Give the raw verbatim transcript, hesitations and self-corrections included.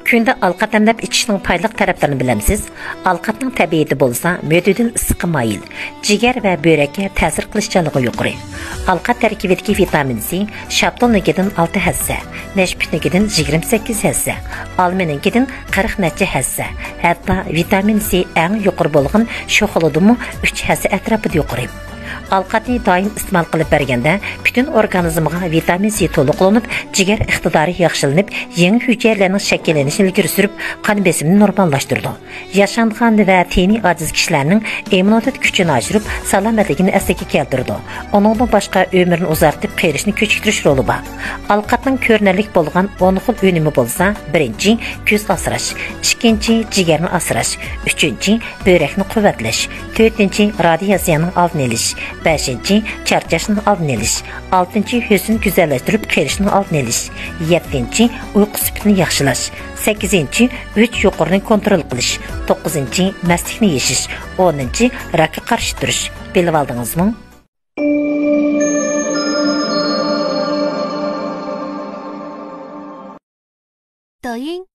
كۈندە ئالقات دەملەپ ئىچىشنىڭ پايدىلىق تەرەپلىرىنى بىلەمسىز؟ ئالقاتنىڭ تەبىئىتى بولسا مۆتىدىل ئىسسىققا مايىل، جىگەر ۋە بۆرەككە تەسىر قىلىشچانلىقى يۇقىرى. ئالقات تەركىبىدىكى ۋىتامىن سى شاپتۇلنىڭكىدىن ئالتە ھەسسە، نەشپۈتنىڭكىدىن يىگىرمە سەككىز ھەسسە، ئالمىنىڭكىدىن قىرىق نەچچە ھەسسە، ھەتتا ۋىتامىن سى ئەڭ يۇقىرى بولغان شوخلىدىمۇ ئۈچ ھەسسە ئەتراپىدا يۇقىرى. ئالقاتنى دائىم ئىستېمال قىلىپ بەرگەندە، پۈتۈن ئورگانىزمغا ۋىتامىن سى تولۇقلىنىپ، جىگەر ئىقتىدارى ياخشىلىنىپ، يېڭى ھۈجەيرىلەرنىڭ شەكىللىنىشىنى ئىلگىرى سۈرۈپ، قان بېسىمىنى نورماللاشتۇرىدۇ. ياشانغان ۋە تېنى ئاجىز كىشىلەرنىڭ ئىممۇنىتېت كۈچىنى ئاشۇرۇپ، سالامەتلىكىنى ئەسلىگە كەلتۈرىدۇ. ئۇنىڭدىن باشقا، ئۆمرىنى ئۇزارتىپ، قېرىشنى كېچىكتۈرۈش رولى بار. ئالقاتنىڭ كۆرۈنەرلىك بولغان ئون خىل ئۈنۈمى بولسا، بىرىنچى، كۆز ئاسراش، ئىككىنچى، جىگەرنى ئاسراش، ئۈچىنچى، بۆرەكنى قۇۋۋەتلەش، تۆتىنچى، رادىياتسىيەنىڭ ئالدىنى ئېلىش، بەشىنچى، چارچاشنىڭ ئالدىنى ئېلىش، ئالتىنچى، ھۆسن گۈزەللەشتۈرۈپ قېرىشنىڭ ئالدىنى ئېلىش، يەتتىنچى، ئۇيقۇ سۈپىتىنى ياخشىلاش، سەككىزىنچى، ئۆچ يۇقىرىنى كونترول قىلىش، توققۇزىنچى، مەستلىكنى يېشىش، ئونىنچى، راكقا قارشى تۇرۇش. بىلىۋالدىڭىزمۇ؟ 抖音